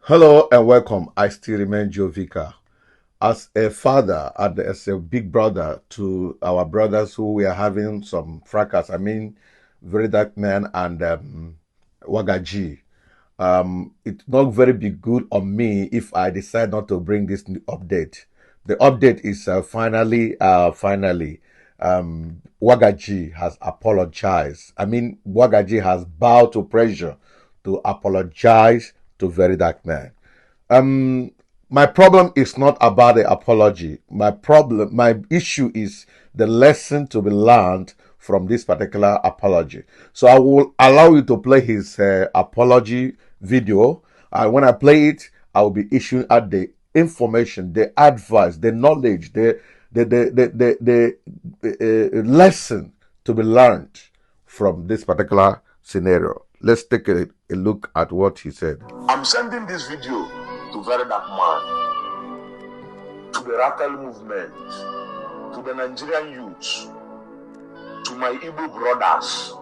Hello and welcome. I still remain Joe Vicar. As a father and as a big brother to our brothers who we are having some fracas, Very Dark Man and Waga Ge. It's not very big good on me if I decide not to bring this new update. The update is finally, Waga Ge has apologized. Waga Ge has bowed to pressure to apologize to Very Dark Man. My problem is not about the apology. My issue is the lesson to be learned from this particular apology. So I will allow you to play his apology video. And when I play it, I will be issuing out the information, the advice, the knowledge, the lesson to be learned from this particular scenario. Let's take a look at what he said. I'm sending this video to Very Dark Man, to the Rattle movement, to the Nigerian youth, to my Igbo brothers,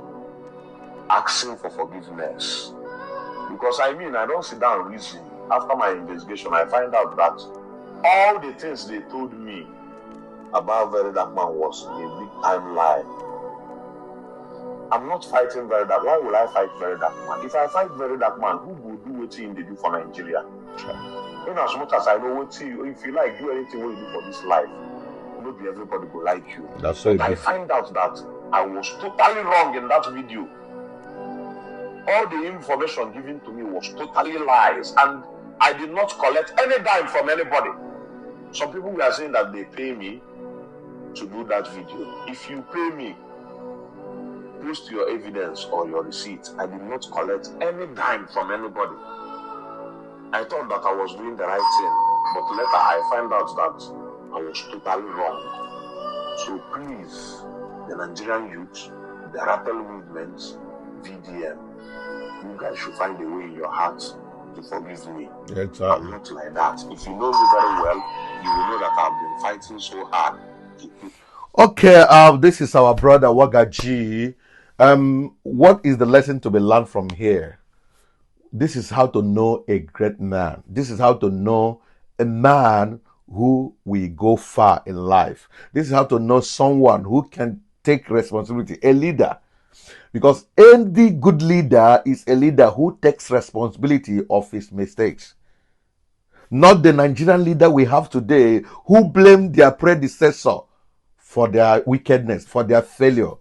asking for forgiveness. Because I don't sit down and reason. After my investigation, I find out that all the things they told me about Very Dark Man was a big time lie. I'm not fighting Very Dark. Why will I fight Very Dark Man? If I fight Very Dark Man, who will do what they do for Nigeria? In as much as I know what if you like do anything what you do for this life, maybe everybody will like you. That's so I find out that I was totally wrong in that video. All the information given to me was totally lies, and I did not collect any dime from anybody. Some people were saying that they pay me to do that video. If you pay me, post your evidence or your receipt. I did not collect any dime from anybody. I thought that I was doing the right thing, but later I found out that I was totally wrong. So please, the Nigerian youth, the Rattle movement, VDM, you guys should find a way in your heart to forgive me. I'm not like that. If you know me very well, you will know that I've been fighting so hard. Okay, this is our brother Waga Ge. What is the lesson to be learned from here? This is how to know a great man. This is how to know a man who will go far in life. This is how to know someone who can take responsibility, a leader. Because any good leader is a leader who takes responsibility of his mistakes. Not the Nigerian leader we have today who blame their predecessor for their wickedness, for their failure.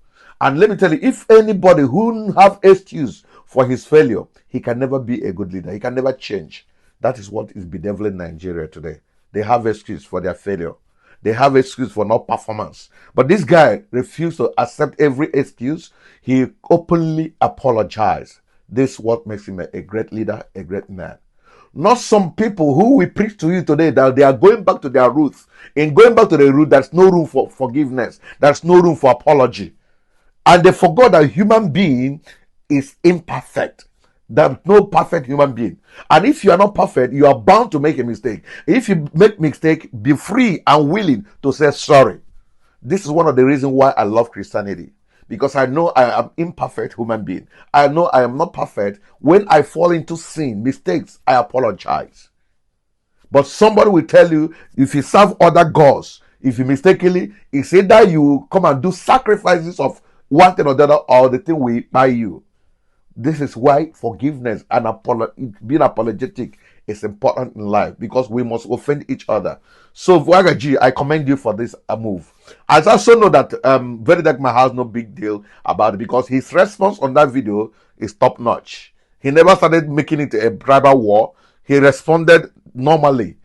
And let me tell you, if anybody who have excuse for his failure, he can never be a good leader. He can never change. That is what is bedeviling Nigeria today. They have excuse for their failure. They have excuse for not performance. But this guy refused to accept every excuse. He openly apologized. This is what makes him a great leader, a great man. Not some people who we preach to you today that they are going back to their roots. In going back to the root, there's no room for forgiveness. There's no room for apology. And they forgot that human being is imperfect. There's no perfect human being. And if you are not perfect, you are bound to make a mistake. If you make mistake, be free and willing to say sorry. This is one of the reasons why I love Christianity. Because I know I am imperfect human being. I know I am not perfect. When I fall into sin, mistakes, I apologize. But somebody will tell you, if you serve other gods, if you mistakenly, it's either you come and do sacrifices of one thing or the other, or the thing will buy you. This is why forgiveness and being apologetic is important in life, because we must offend each other. So Waga Ge, I commend you for this move. I also know that Very Dark Man has no big deal about it, because his response on that video is top notch. He never started making it a tribal war. He responded normally,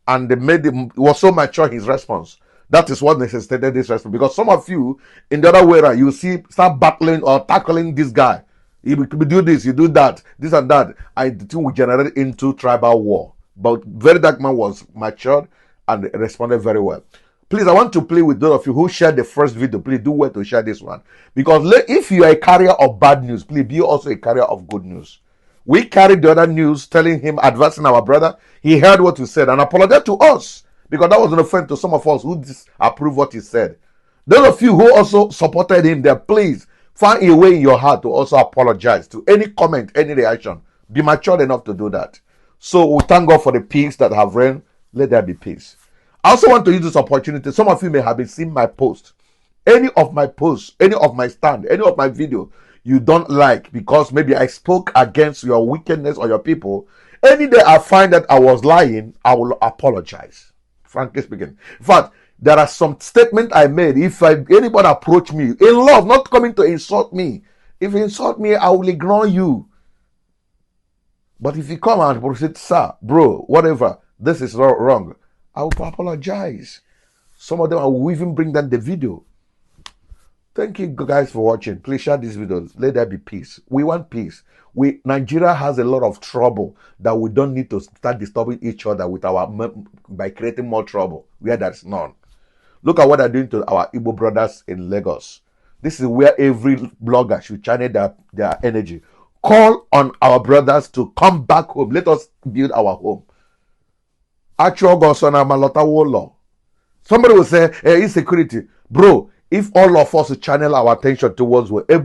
and they made him, was so mature his response. That is what necessitated this response. Because some of you, in the other way around, you see, start battling or tackling this guy. You do this, you do that, this and that. And the thing will generate into tribal war. But Very Dark Man was matured and responded very well. Please, I want to play with those of you who shared the first video. Please do well to share this one. Because if you are a carrier of bad news, please be also a carrier of good news. We carried the other news telling him, advising our brother. He heard what we said and apologized to us. Because that was an offense to some of us who disapproved what he said. Those of you who also supported him there, please find a way in your heart to also apologize to any comment, any reaction. Be mature enough to do that. So we thank God for the peace that have reigned. Let there be peace. I also want to use this opportunity. Some of you may have been seeing my post. Any of my posts, any of my stand, any of my video you don't like because maybe I spoke against your wickedness or your people, any day I find that I was lying, I will apologize. Frankly speaking. In fact, there are some statements I made. If anybody approach me in love, not coming to insult me. If you insult me, I will ignore you. But if you come and say, sir, bro, whatever, this is wrong, I will apologize. Some of them I will even bring down the video. Thank you guys for watching. Please share these videos. Let there be peace. We want peace. Nigeria has a lot of trouble that we don't need to start disturbing each other with by creating more trouble where there's none. Look at what they're doing to our Igbo brothers in Lagos. This is where every blogger should channel their energy. Call on our brothers to come back home. Let us build our home. Somebody will say, hey, insecurity. Bro, if all of us channel our attention towards where if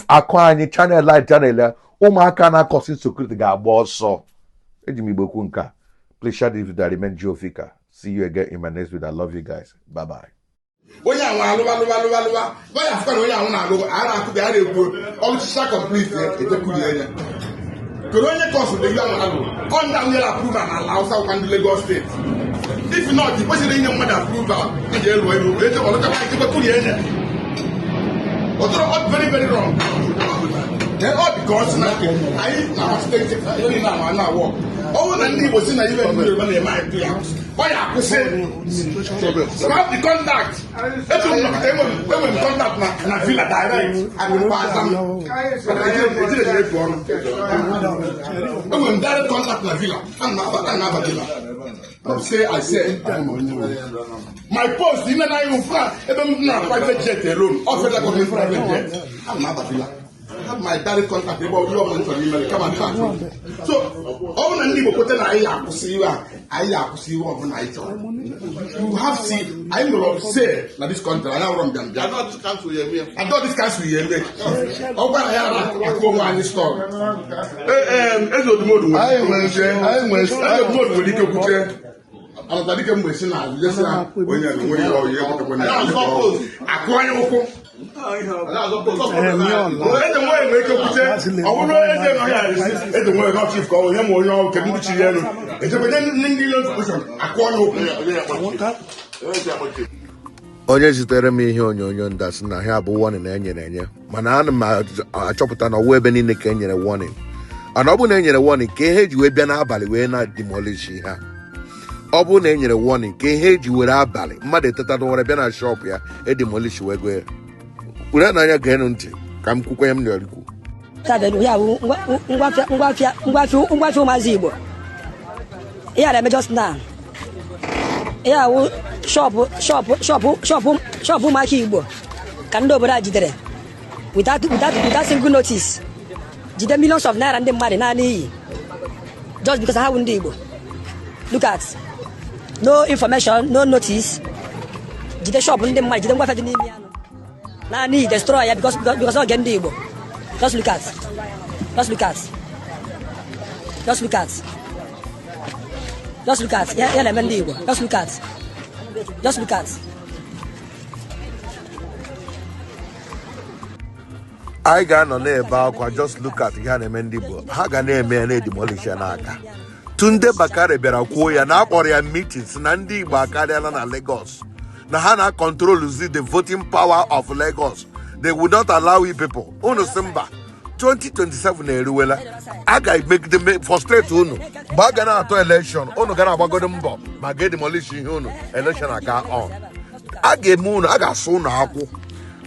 Akwa channel light channel ụmụaka na cause insecurity ga-agba ọsọ. Please share this video. I remain Joe Fika. See you again in my next video. I love you guys. Bye bye. Lagos State. If not, the president didn't want approval. Very, very wrong. They're all because now state now work. All the need was in a even when they might play out. Why I could say about the contact. When contact na villa direct, I will pass them. When direct contact na villa, another villa. I say, my post, even I will fly, even not private jet alone, offer that of private jet. I'm not a villa. I have my direct contact about your money from email. Come and talk. So, all the people put in I see you overnight. You have seen, I will say, that this country, I don't them. I thought this country will hear me. I thought this country will hear me. Oh, I have a go on this store. I'm not going to say that. Just when onye zitere m ihe onyonyo ndasị na ha bụ warning enye mana ana m achọpụta na ọwụ ebe niile ka enyere warning ana ọ bụ na enyere warning ka ihe ji wee bịa n'abalị wee na demolish ha. Ọ bụ na enyere warning ka ihe eji were abalị mmadụ eteta n'ụra bịa na shop ya edemolish wego ya. Ure na anya ga-enu ntị ka m kwukwe m na-erikwu. Ngwafia ụmụazị Igbo. Ihe a na-eme just now. Ihe awụ shop ụmụaka Igbo ka ndị obodo a jidere without single notice. Jide millions of naira ndị mmadụ naanị iyi just because ha wụ ndị Igbo. Look at no information, no notice. Jide shop ndị mmadụ, jide ngwafia dị n'ime ya nọ. Naanị destroy ya because ọ ga ndị Igbo. Just look at. Yeah, na-eme ndị Igbo. Just look at. I ga-anọ n'ebe akwa just look at ihe na-eme ndị Igbo. Ha ga na-eme na demolish n'aka. Tunde Bakare bịara kwuo ya na akpọrọ ya meetings na ndị Igbo akarịala na Lagos. Na ha na control the voting power of Lagos. They will not allow you people. Unu Simba 2027 eruwela. A ga-make them frustrate unu. Ba ga na atọ election. Unu ga na-agbagodo mbọ ma ga demolish ihe unu. Election aga on. A ga-eme unu, a ga-asụ unu akwụ.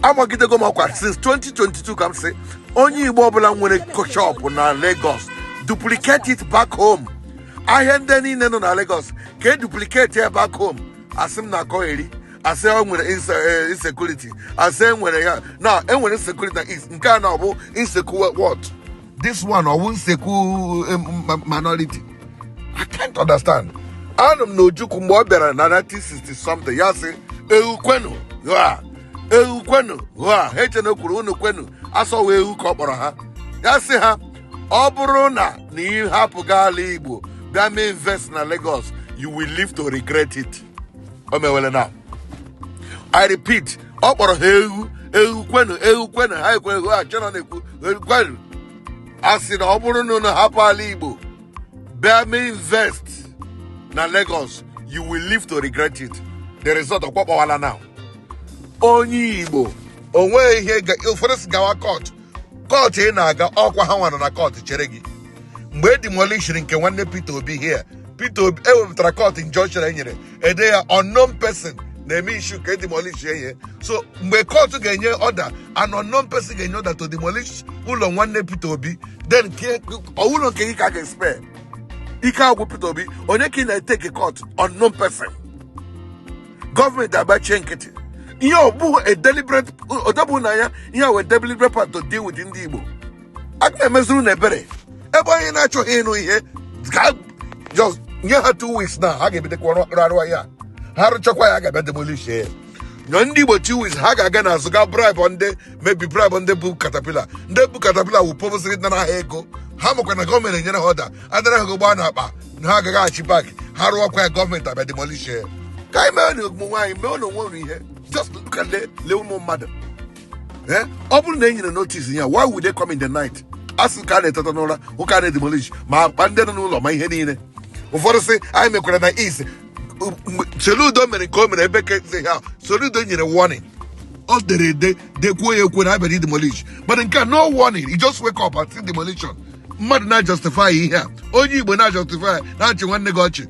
Amagidego makwa since 2022 ka m sị onye Igbo ọbụla nwere shop na Lagos, duplicate it back home. Ahịa ndị niile nọ na Lagos ka duplicate ya back home. Asị m na akọ eri. Asị nwere insecurity. Asị nwere ya. Now, enwere insecurity na is nke a na ọ bụ insecure what? This one ọ bụ insecure minority. I can't understand. Anụ m na Ojukwu mgbe ọ bịara na 1960 something ya sị ewu kwenu. Ewu kwenu. Ha eche na kwuru unu kwenu. Asọ wee ewu ka ọ kpọrọ ha. ya sị ha ọ bụrụ na ị hapụga ala Igbo bịa mee invest na Lagos, you will live to regret it. O mewele na. I repeat, ọ kpọrọ ha ewu kwenu ha ekwe ha chọrọ na-ekwu kwenu. A sị na ọ bụrụ na unu hapụ ala Igbo bịa mee invest na Lagos, you will live to regret it. The result ọkpọkpọwala now. Onye Igbo onwe ihe ụfọdụ si gawa court ị na-aga ọkwa ha nwana na court chere gị. Mgbe demolition nke nwanne Peter Obi here, Peter Obi ewepụtara court injunction enyere ede ya unknown person na-eme issue ka demolish ihe. So mgbe court ga-enye order, an unknown person ga-enye order to demolish ụlọ nwanne Peter Obi, then ụlọ nke gị ka ga-expel. Ike agwụ Peter Obi, onye ka ị na-eteke court unknown person. Gọọmenti agbachie nkịtị. Ihe ọ bụ a deliberate, ọdọbụ na ya ihe a deliberate part to deal with ndị Igbo. Aga emezuru na ebere. Ebe onye na-achọghị ịnụ ihe, just nye ha 2 weeks na ha ga-ebidekwa rarụwa ya. Ha rụchakwa ya ga-abịa demolish ya. Nyọ ndị Igbo 2 weeks ha ga-aga na azụga bribe ndị bụ Caterpillar. Ndị bụ Caterpillar wụ pọbụsịrị na ha ego. Ha makwa na gọọmenti enyere ha ọda, adịra ha gbaa na akpa na ha agaghị achị back. Ha rụọkwa ya gọọmenti abịa demolish ya. Ka anyị mee na ụmụ nwaanyị mee na onwe ihe. Just look at the ụmụ mmadụ. Ọ bụrụ na e nyere notice ya, why would they come in the night? Asị ka a na-eteta n'ụra, ụka a na-demolish ma akpa ndị nọ n'ụlọ ma ihe niile. Ụfọdụ sị anyị mekwara na East. Soludo mere nke o mere ebe kezi ha. Soludo nyere warning. Ọ dere ede dekwuo ya ekwe na abịa demolish. But nke a no warning. You just wake up and see demolition. Mmadụ na-justify ihe a. Onye Igbo na-justify na-achị nwanne gị ọchị.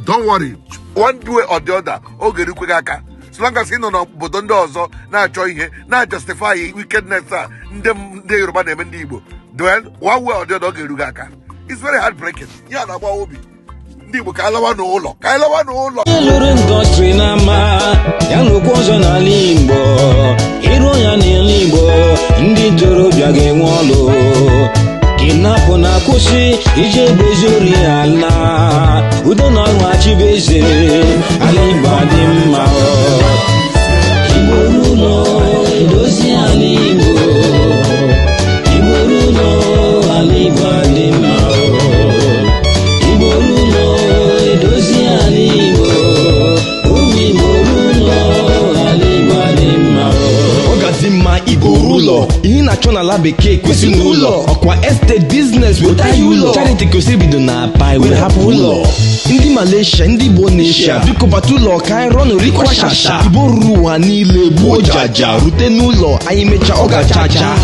Don't worry. One way or the other, oge rukwe gị aka. So long as ị nọ n'obodo ndị ọzọ na-achọ ihe na-justify wickedness a ndị Yoruba na-eme ndị Igbo, then one way or the other oge eru gị aka. It's very heartbreaking. Ya na-agba obi ndị Igbo ka anyị lawa n'ụlọ lụrụ indọstrị na-ama ya n'okwu ọzọ n'ala Igbo. Ịrụ ya n'ala Igbo, ndị ntorobịa ga-enwe ọlụ. Kidnapụ na-akwụsị, ije ebezi ori ala, udo na ọṅụ achịbụ eze, ala Igbo adị mma. Igbo n'ụlọ edozi ala Igbo, Igbo n'ụlọ ala Igbo adị mma. Igbo n'ụlọ edozi ala Igbo, ụmụ Igbo n'ụlọ ala Igbo adị mma. Ọ gazi mma Igbo ụlọ, ihe na-achọ n'ala bekee kwesị n'ụlọ. Ọkwa estate business weta ya ụlọ, charity kwesị bido na apa were hapụ ụlọ. Ndị Malaysia, ndị Igbo n'Asia, biko bata ụlọ ka anyị rụọ n'orikwa shasha. Igbo ruru ụwa niile gbuo jaja, rute n'ụlọ anyị mechaa ọ ga-achacha.